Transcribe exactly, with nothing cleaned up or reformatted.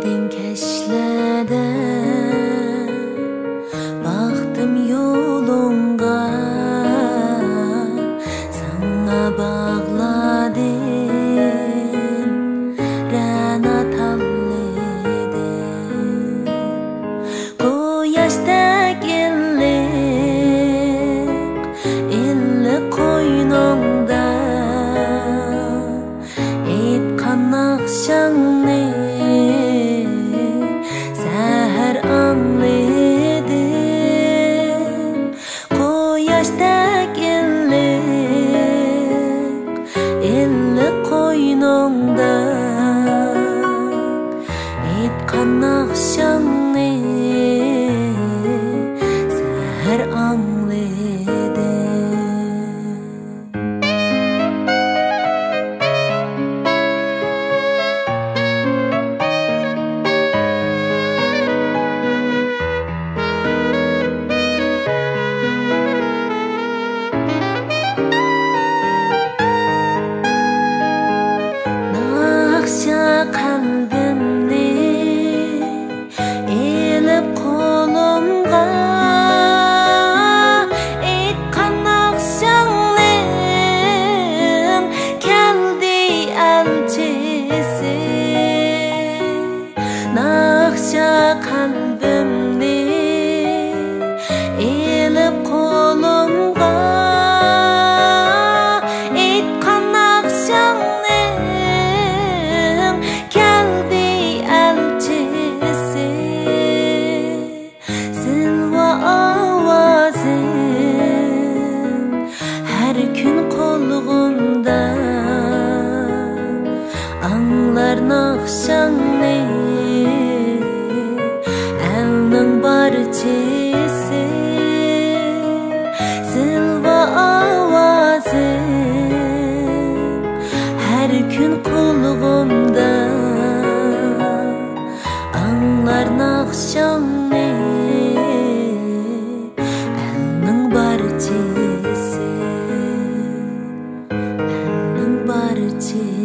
ئەتىڭ كەچلەردە باقتىم يولۇڭغا، ساڭا باغلادىم رەنا تاللىدىم. قۇياشتەك ئىللىق، ئىللىق قوينۇڭدا، ئېيتقان ناخشاڭنى سەھەر ئاڭلىدىم. قۇياشتەك ئىللىق، ئىللىق قوينۇڭدا، ئېيتقان ناخشاڭنى سەھەر ئاڭلىدىم. ناخشا قەلبىمنى ئېلىپ قولۇمغا، ئېيتقان ناخشاڭنىڭ كەلدى ئەلچىسى. ناخشا قەلبىمنى ئېلىپ قولۇمغا، ئېيتقان ناخشاڭنىڭ كەلدى ئەلچىسى. زىلۋا ئاۋازىڭ ھەر كۈن قۇلىقىمدا، ئاڭلار ناخشاڭنى ئەلنىڭ بارچىسى. زىلۋا ئاۋازىڭ ھەر كۈن قۇلىقىمدا، ئاڭلار ناخشاڭنى ئەلنىڭ بارچىسى، ئەلنىڭ بارچىسى.